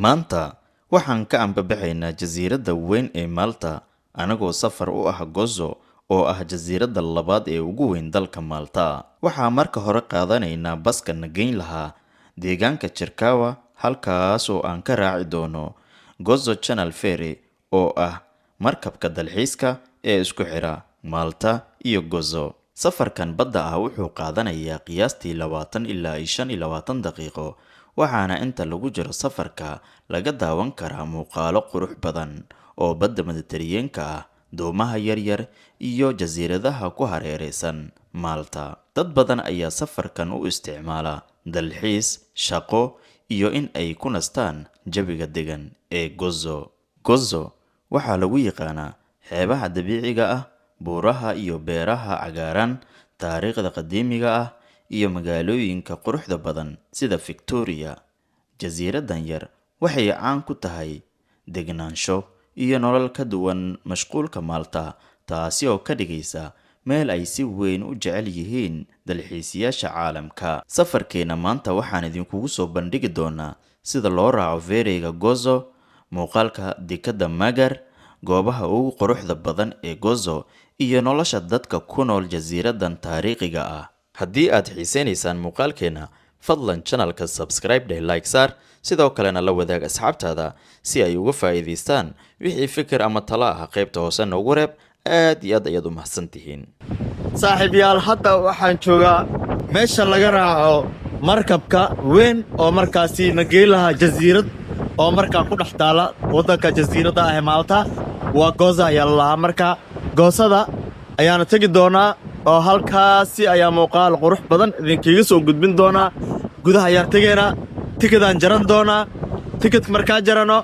Maanta waxaan ka ambabaxaynaa jasiiradda weyn ee Malta, anagoo safar u ah Gozo oo ah jasiiradda labaad ee ugu weyn dalka Malta. Waxaa marka hore qaadanaynaa baska na geyn lahaa deegaanka Cirkewwa, halkaas oo aan ka raaci doono Gozo Channel Ferry oo ah markabka dalxiiska ee isku xira Malta iyo Gozo. Safarkan badda ah wuxuu qaadanayaa qiyaastii 20 ilaa 25 daqiiqo, waxaana inta lagu jiro safarka laga daawan karaa muuqaallo qurux badan oo badda Mediterranean-ka ah, doomaha yaryar iyo jasiiradaha ku hareeraysan Malta. Dad badan ayaa safarkan u isticmaala dalxiis, shaqo, iyo in ay ku nastaan jawiga deggan ee Gozo. Gozo waxaa lagu yaqaanaa xeebaha dabiiciga ah, buuraha iyo beeraha cagaaran, taariikhda qadiimiga ah, iyo magaalooyinka quruxda badan sida Victoria. Jasiiraddan yar waxay caan ku tahay degenaansho iyo nolol ka duwan mashquulka Malta, taasi oo ka dhigaysa meel ay si weyn u jecel yihiin dalxiisayaasha caalamka. Safarkeena maanta waxaan idinkugu soo bandhigi doonaa sida loo raaco ferry-ga Gozo, muuqaalka dekedda Mgarr, goobaha ugu quruxda badan ee Gozo, iyo nolosha dadka ku nool jasiiraddan taariikhiga ah. Haddii aad xiiseynaysaan muuqaalkeena, fadlan channelka subscribe dheh, like saar, sidoo kalena la wadaag asxaabtaada si ay uga faa'iidaystaan. Wixii fikir ama talo ah qaybta hoose noogu reeb. Aad iyo aad ayaad u mahadsantihiin. Saaxiibyaal, hadda waxaan joogaa meesha laga raaco markabka weyn oo markaasi na geyn lahaa jasiirad oo markaa ku dhex taala waddanka jasiiradda ah ee Maalta. Waa Goza ayaa la lahaa. Marka Gozada ayaana tegi doonaa oo halkaasi ayaa muuqaal qurux badan idinkaga soo gudbin doonaa. Gudaha ayaan tegaynaa, tikidaan jaran doonaa. Tikid markaa jarano,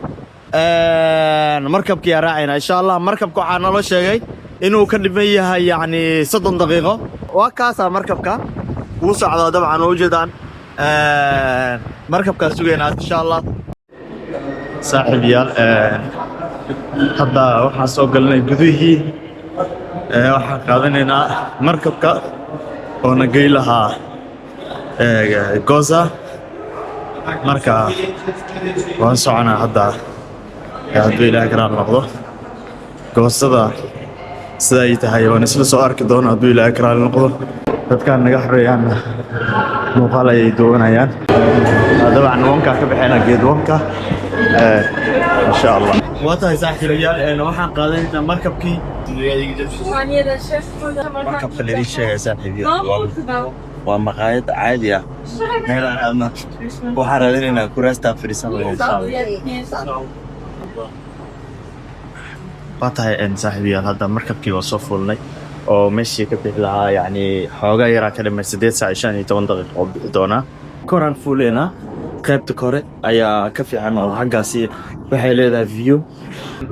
markabkii aan raacayna insha Allah. Markabka waxaa naloo sheegay inuu ka dhiman yahay yacni 30 daqiiqo. Waa kaasaa markabka wuu socdaa dabcan, oo ujeedaan markabkaa sugaynaa insha Allah. Saaxiibayaal, hadda waxaan soo galnay gudihii. Waxaan qaadanaynaa markabka oo na gey lahaa Goza. Marka waan soconaa hadda, hadduu Ilaahay karaal noqdo. Gozada sida ay tahay waan isla soo arki doona hadduu Ilaahay karaal noqdo. Dadkaan naga xoreeyaanna muuqaal ayay duwanayaan dabcan. Wankaa ka baxeynaa, geed wanka insha Allah. Waa tahay saaxiibayaal, waxaan qaadanaynaa markabkii. Markabka laidin sheegay, saaxiibayaal, waa maqaayad caadi ah. Meelaan aadna waxaan raadinaynaa kuraastaan fadhiisan lahayn insha Allah. Waa tahay saaxiibayaal, hadda markabkii waa soo fuulnay oo meeshii ka bixi lahaa yacni xoogaa yaraa ka dhimay, 8 saac iyo 15 daqiiqo oo bixi doonaa. Koraan fuuleynaa, qaybta kore ayaa ka fiican oo xaggaasi waxay leedahay view.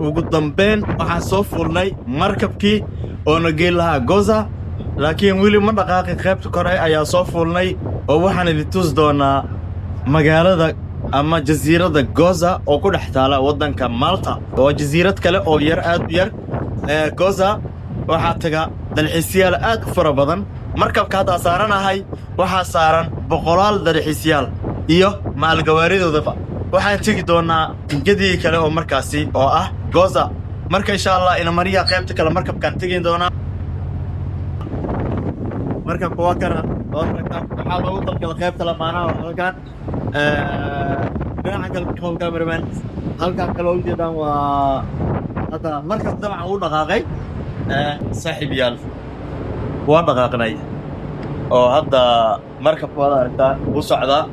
Ugu dambeyn waxaan soo fuulnay markabkii oo na geyn lahaa Goza, laakiin weli ma dhaqaaqin. Qaybta kore ayaa soo fuulnay oo waxaan idin tusi doonaa magaalada ama jasiiradda Goza oo ku dhex taala waddanka Malta. Waa jasiirad kale oo yar, aad u yar. Goza waxaa taga dalxiisyaal aad u fara badan. Markabka haddaa saaranahay waxaa saaran boqolaal dalxiisyaal iyo maalgawaaridoodaba. Waxaan tegi doonaa jadii kale oo markaasi oo ah Goza. Marka insha Allah ina mariya qaybta kale markabkaan tegi doonaa. Markabka waa kana. Waxaa loogu talgalay qaybta lamaanaha halkan. Dhinaca kale cameraman halkan kale oo ujeedaan waa hadda markab dabcan uu dhaqaaqay. Saaxiib yaal, waan dhaqaaqnay oo hadda markabka waad aragtaa, wuu socdaa.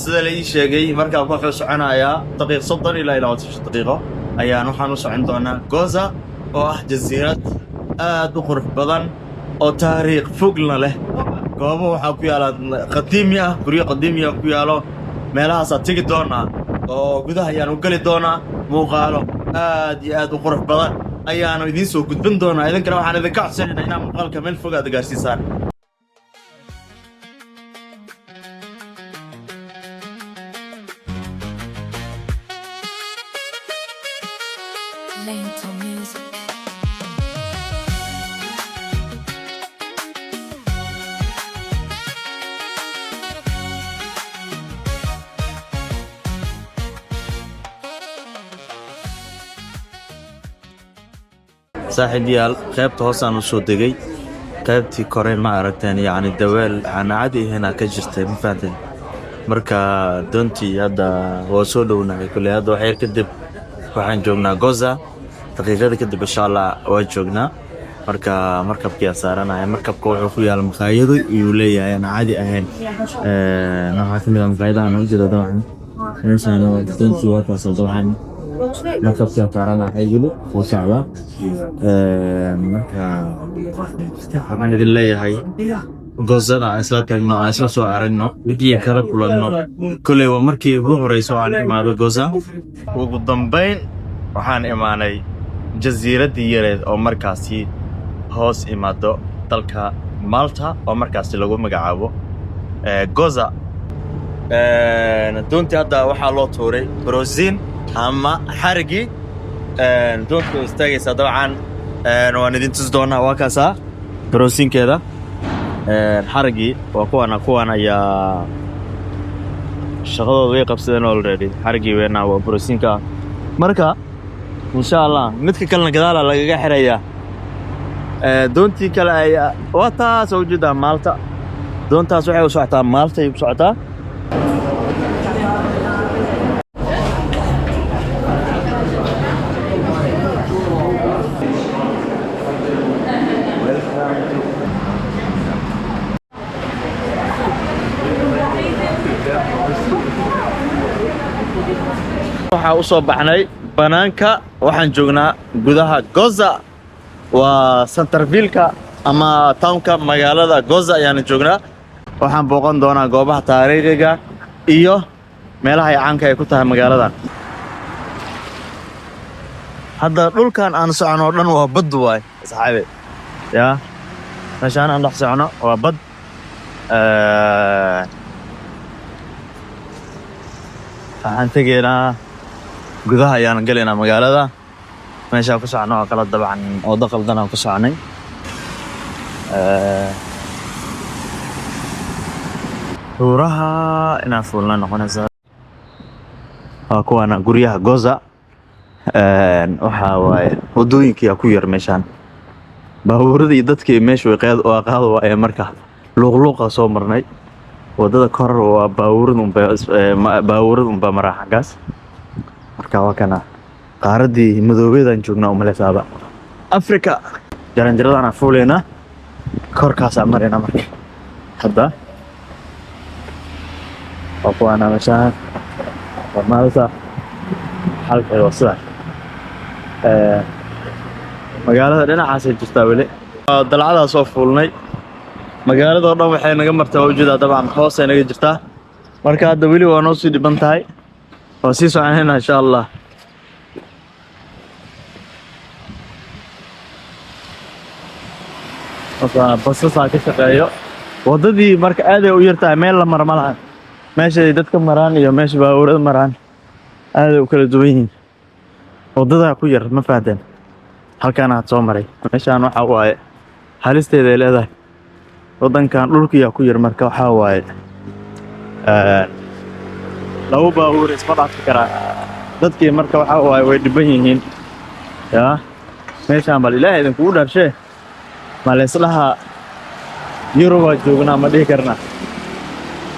Sida la ii sheegay, markabka wuxuu soconayaa daqiiq 30 ilaa 25 daqiiqo ayaan waxaan u socon doonaa Goza oo ah jasiirad aad u qurux badan oo taariikh fogna leh. Goobo waxaa ku yaala qadiimi ah, guryo qadiimi ah ku yaalo. Meelahaasaa tegi doonaa oo gudaha ayaan u geli doonaa. Muuqaalo aad iyo aad u qurux badan ayaanu idiin soo gudbin doonaa. Idinkana waxaan idinka codsanaynaa inaa muuqaalka meel fog aad gaarsiisaan. Lento music. Saaxiibayaal, qaybta hoosaan u soo degay. Qaybtii kore ma aragteen? Yacni daweel aan caadi ahayn ka jirtay, ma fahanteen? Marka doontii hadda waa soo dhownahay kulley. Hadda wax yar kadib waxaan joognaa Goza. Daqiiqada kadib, insha Allah, waa joognaa. Marka markabkii aan saaranaya, markabka wuxuu ku yaala maqaayado iyuu leeyahay aan caadi ahayn. Waxaa kamid ah maqaayadahan u jeeda dabcan meeshaan. Doontii waa taas dabcan. Markabkii aan saaranahay weli wuu socdaa. Marka waxaan idin leeyahay, Gozada aan isla tagno, aan isla soo aragno, wixii kala kulanno. Koley waa markii ugu horeyso aan imaado Goza. Ugu dambeyn waxaan imaanay jasiiraddii yareed oo markaasi hoos imaado dalka Malta, oo markaasi lagu magacaabo Goza. Doontii hadda waxaa loo tuuray brosiin ama xarigii. Doonta way istaagaysaa dabcan. Waan idin tusi doonaa. Waa kaasaa brosiinkeeda, xarigii waa kuwana. Kuwan ayaa shaqadooda way qabsadeen already. Xarigii weynaa waa brosiinka. Marka insha Allah midka kalena gadaala lagaga xirayaa. Doontii kale ayaa waa taas oo ujeedaa Maalta. Doontaas waxay u socotaa Maalta ay u socotaa. Waxaa u soo baxnay banaanka. Waxaan joognaa gudaha Goza, waa centervilleka ama townka magaalada Goza ayaana joognaa. Waxaan booqan doonaa goobaha taariikhiga iyo meelaha ay caanka ay ku tahay magaaladan. Hadda dhulkan aan socono oo dhan waa bad waay, asxaabe. Yaa meeshaan aan dhex socono waa bad. Waxaan tegaynaa gudaha ayaan gelaynaa magaalada. Meeshaan ku socno oo kala dabcan waddo qaldan aan ku soconay. Buuraha inaan fuulna noqonaysaa. Waa kuwaana guryaha Goza. Waxaa waaye waddooyinkiyaa ku yar meeshaan. Baabuurada iyo dadkii meesha way qaad waa qaad waaye. Marka luuqluuqa soo marnay waddada kor waa baabuurada unba, baabuurada unbaa maraa xaggaas. Marka waa kana qaaradii madoobeedaan joognaa umaleysaaba, Africa. Jaranjaradaan aan fuulaynaa, korkaasaan maraynaa. Marka hadda waa kuwaana meeshaan, waa Maalta. Xalkeeda waa sidaa. Magaalada dhinacaasay jirtaa weli. Waa dalcadaa soo fuulnay. Magaalada oo dhan waxay naga martaa, waa ujeedaa dabcan, hoosay naga jirtaa. Marka hadda weli waa noo sii dhiban tahay, waa sii soconayna, insha Allah. Marka basasaa ka shaqeeyo waddadii. Marka aaday u yartahay, meel la mara ma lahan. Meeshay dadka maraan iyo meesha baabuurada maraan aaday u kala duwan yihiin. Waddadaa ku yar, ma fahanteen? Halkaan aad soo maray, meeshaan waxa waaye halisteeda ay leedahay. Waddankan dhulkiyaa ku yar. Marka waxaa waaye laba baabuur isma dhaafi karaan dadkii. Marka waxaa waaye way dhiban yihiin. Yaa meeshaan bal Ilaahay idinkugu dhaarshee, ma leesdhaha Yurubaa joognaa? Ma dhihi karnaa?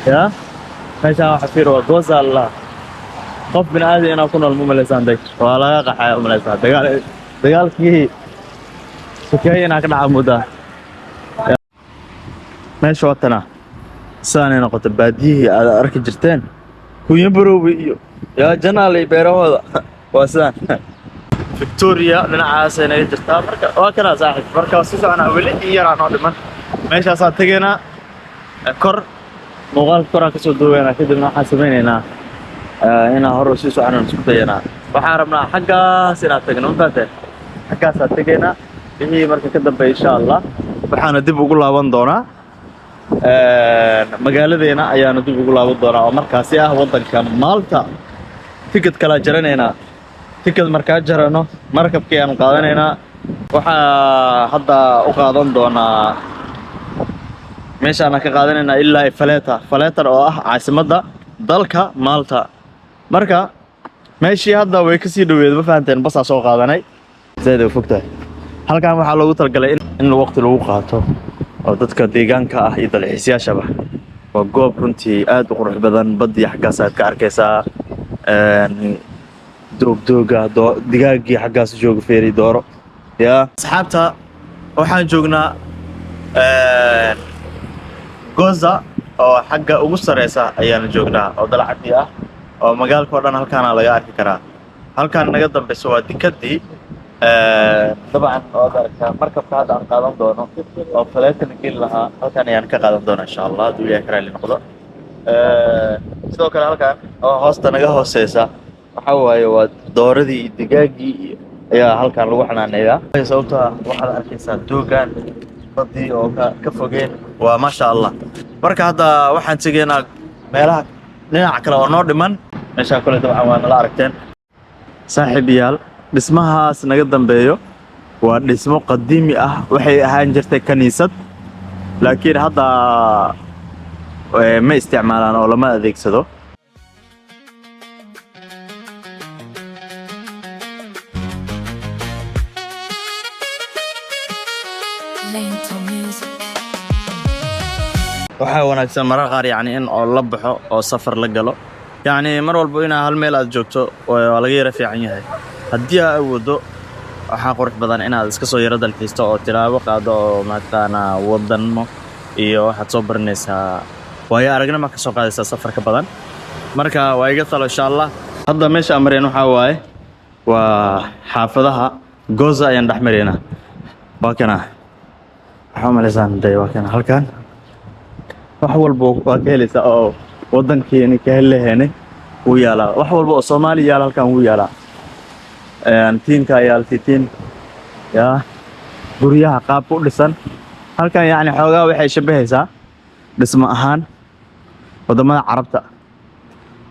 Yaa meeshaan waxa fiir, waa Goza. Allah, qof bini aadam inaa ku nool ma malaysaan? Dag waa laga qaxaya u malaysaa. Dagaal, dagaalkii sokeeye inaa ka dhaca muddaa meesha. Watana sidaanay noqota baadiyihii aad arki jirteen, Kunyo Baroowe iyo yaa Janaale beerahooda waa sidaan. Victoria dhinacaasay naga jirtaa. Marka waa kanaa, saaxiib. Marka waa sii soconaa, weli in yaraa noo dhiman. Meeshaasaa tegaynaa kor, muuqaalka koraan kasoo duubaynaa. Kadibna waxaan samaynaynaa inaan hor usii soconaan isku dayanaa. Waxaan rabnaa xaggaas inaan tagno, ma fahanteen? Xaggaasaa tegaynaa wixii marka ka dambeeya, insha Allah. Waxaana dib ugu laaban doonaa magaaladeena ayaana dib ugu laaban doonaa, oo markaasi ah waddanka Malta. Ticket kalaa jaranaynaa. Ticket markaa jarano, markabkii aan qaadanaynaa. Waxaa hadda u qaadan doonaa, meeshaana ka qaadanaynaa ilaa Valletta. Valletta oo ah caasimadda dalka Malta. Marka meeshii hadda way kasii dhaweed, ma fahanteen? Basaa soo qaadanay, zaaid ay u fog tahay. Halkan waxaa loogu talagalay in waqti lagu qaato oo dadka deegaanka ah iyo dalxiisayaashaba. Waa goob runtii aad u qurux badan. Baddii xaggaas aad ka arkaysaa, doog dooga digaagii xaggaas jooga, feeri dooro. Yaa asxaabta, waxaan joognaa Goza oo xagga ugu sareysa ayaanu joognaa, oo dalcadii ah, oo magaalka oo dhan halkaana laga arki karaa. Halkaan naga dambeyso waa dikadii dabcan, waad aragtaa. Markabka hadda aan qaadan doono oo faleetana geli lahaa halkaan ayaan ka qaadan doonaa, insha Allah, hadduu Ilahay ka raali noqdo. Sidoo kale halkaan oo hoosta naga hooseysa waxa waaye waa dooradii iyo digaagii ayaa halkaan lagu xanaaneeyaa, sababtoo ah waxaad arkaysaa doogan, badii oo ka fogeen. Waa maasha Allah. Marka hadda waxaan tegaynaa meelaha dhinaca kale oo noo dhiman. Meeshaan kole dabcan waa nala aragteen, saaxiibayaal. Dhismahaas naga dambeeyo waa dhismo qadiimi ah. Waxay ahaan jirtay kaniisad, laakiin hadda ma isticmaalaan oo lama adeegsado. Lento music. Waxaa wanaagsan marar qaar, yacni, in oo la baxo oo safar la galo. Yacni, mar walba inaa hal meel aad joogto waa laga yara fiican yahay. Haddii aa awoodo, waxaa qurux badan inaad iska soo yaro dalxiisto oo tilaabo qaado oo mataqaanaa wadanmo iyo waxaad soo baranaysaa, waayo aragnima ka soo qaadaysaa safarka badan. Marka waa iga talo, insha Allah. Hadda meesha aan mareen waxaa waaye waa xaafadaha Goza ayaan dhex maraynaa. Waa kana, waxaa u malaysaan de, waa kana. Halkan wax walba waa ka helaysaa oo waddankeeni ka helaheene wuu yaalaa. Wax walba oo Soomaali yaala halkan wuu yaalaa. Tiinka yaal, tiitiin yaa, guryaha qaabka u dhisan halkan, yacni, xoogaa waxay shabahaysaa dhismo ahaan waddamada Carabta.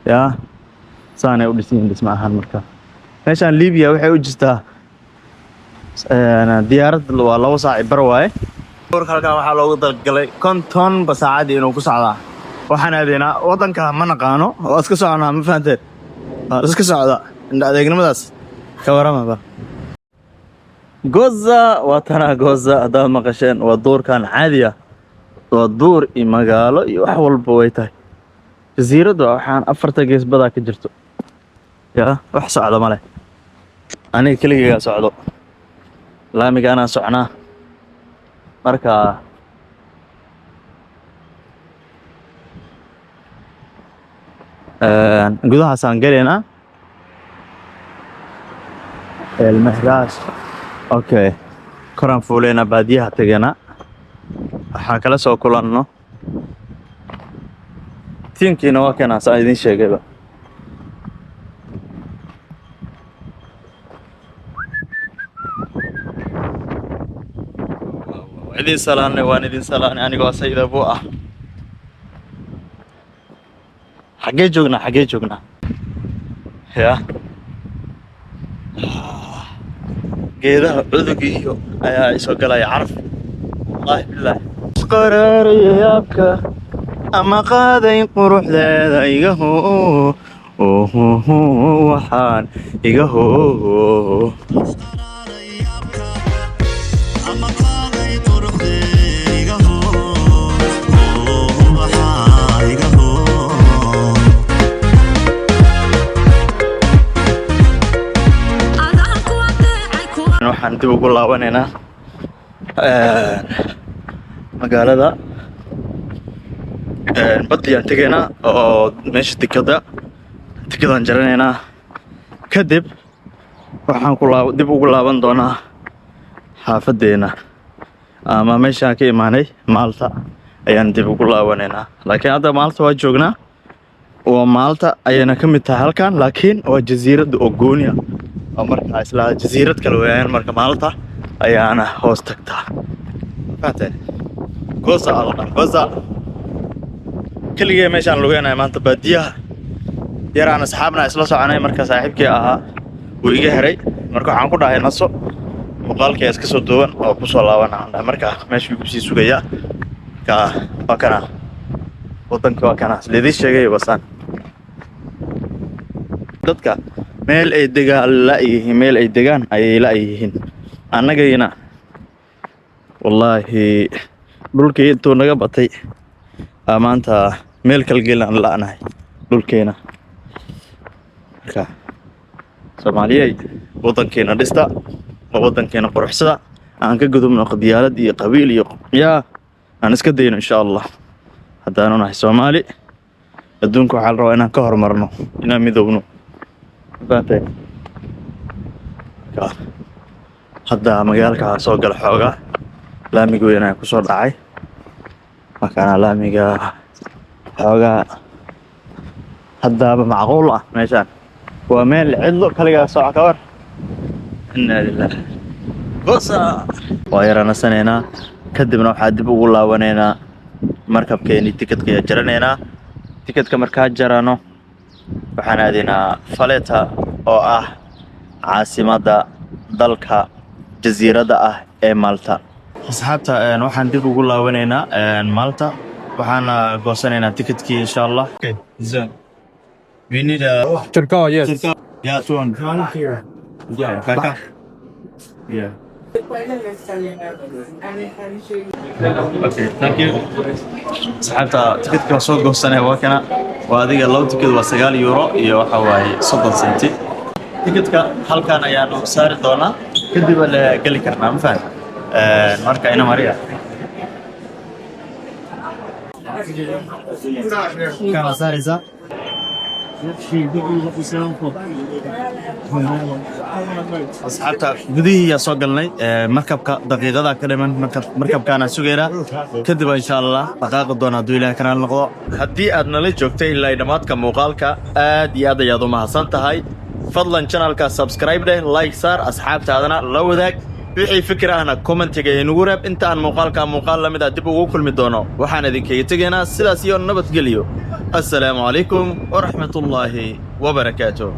Yaa, saanay u dhisan yihiin dhismo ahaan. Marka meeshaan Libiya waxay u jirtaa diyaarad waa 2 saac bar waaye. Warka halkan waxaa loogu dalgalay 50 ba saacadii inuu ku socdaa. Waxaan aadaynaa waddanka ma naqaano, waa iska soconaa, ma fahanteen? Waa iska socda. Indha adeegnimadaas ka waramaba. Goza waa tanaa. Goza haddaad maqasheen, waa duurkan caadi ah, waa duur iyo magaalo iyo wax walba way tahay. Jasiiraddu waxaan afarta gees badaa ka jirto. Yaa, wax socda ma leh, aniga keligaygaa socdo, laamiga anaa socnaa. Marka gudahaasaan gelaynaa Elmehraas. Okay, koraan fuuleynaa, baadiyaha tegeynaa, waxaa kala soo kulanno. Tiinkiina waa kanaa, saan idiin sheegayba. Idin salaanay, waan idin salaanay. Anigoo Sayid Abu ah. Xaggee joognaa? Xaggee joognaa? Ya, geedaha cudug iyo ayaa isoo galaya caraf, wallaahi bilaahi. Qaraaraya yaabka ama qaaday quruxdeeda, iga hoo, waxaan iga hoo. Ama qaaday quruxdeega, ubaxa iga hoo. Adaan ku adeecay ku Waxaan dib ugu laabanaynaa magaalada. Badiyaan tegaynaa oo meesha dekada, dekadaan jaranaynaa. Kadib waxaan ku laab dib ugu laaban doonaa xaafadeena ama meeshaan ka imaanay, Maalta ayaan dib ugu laabanaynaa. Laakiin hadda Maalta waa joognaa oo Maalta ayayna ka mid tahay halkan, laakiin waa jasiiradda oo gooni ah oo markaa isla jasiirad kale weeyaan. Marka Maalta ayaana hoos tagtaa, fahanteen? Goza aa la dhahaa Goza. Keligee meeshaan lugeynaya maanta baadiyaha. Yaraan asxaabna isla soconay, marka saaxiibkii ahaa wuu iga heray. Marka waxaan ku dhahay naso, muuqaalkii iska soo duuban oo kusoo laaban aan dhahay. Marka meeshuu igu sii sugayaa. Marka waa kana wadankii, waa kana lidiin sheegay basaan. Dadka meel ay degaan la-yihiin, meel ay degaan ayay la-yihiin. Annagayna Wallaahi dhulkii intuu naga batay aa maanta meel kala gelin aan la'nahay dhulkeena. Marka Soomaaliyey, waddankeena dhista oo waddankeena quruxsada. Aan ka gudubno qabyaalad iyo qabiil iyo yaa aan iska dayno, insha Allah. Haddaanu nahay Soomaali, adduunka waxaa la rabaa inaan ka horumarno, inaan midowno. Fahanteen? Marka hadda magaalka waxaa soo gala xoogaa laamiga weyn ayaa kusoo dhacay. Markaana laamiga xoogaa haddaaba macquul ah. Meeshaan waa meel cidlo, kaligaa soco ka war. Inaa lilah. Gosa waa yara nasanaynaa, kadibna waxaa dib ugu laabanaynaa markabkeeni. Tikadka ayaa jaranaynaa. Tikadka markaa jarano, waxaan aadaynaa Valletta oo ah caasimadda dalka jasiiradda ah ee Malta. Asxaabta, waxaan dib ugu laabanaynaa Malta, waxaana goosanaynaa tikadkii, insha Allah. We need a Turkey, yes. Yeah, 200. Yeah, kaka. Yeah. Okay, thank you. Asxaabta, tikidka waa soo goosanaya, waa kana. Waa adiga laba tikid, waa 9 euro iyo waxa waaye 30 senti. Tikidka halkan ayaanu saari doonaa, kadib la geli karnaa, ma fahan? Marka ina mariya. Kana saaraysaa. Asxaabta, gudihii yaa soo galnay. Markabka daqiiqadaa ka dhiman. Markabkaana sugaynaa, kadib insha Allah dhaqaaqi doona hadduu Ilaah kanaan noqdo. Haddii aad nala joogtay ilaa dhammaadka muuqaalka, aad iyo aad ayaad u mahadsan tahay. Fadlan channelka subscribe dheh, like saar, asxaabtaadana la wadaag. Wixii fikir ahna commentiga inugu reeb. Inta aan muuqaalka muuqaal la mid ah dib ugu kulmi doono, waxaan idinkaga tegaynaa sidaas iyo nabadgelyo. Assalaamu calaykum waraxmatullaahi wabarakaatuh.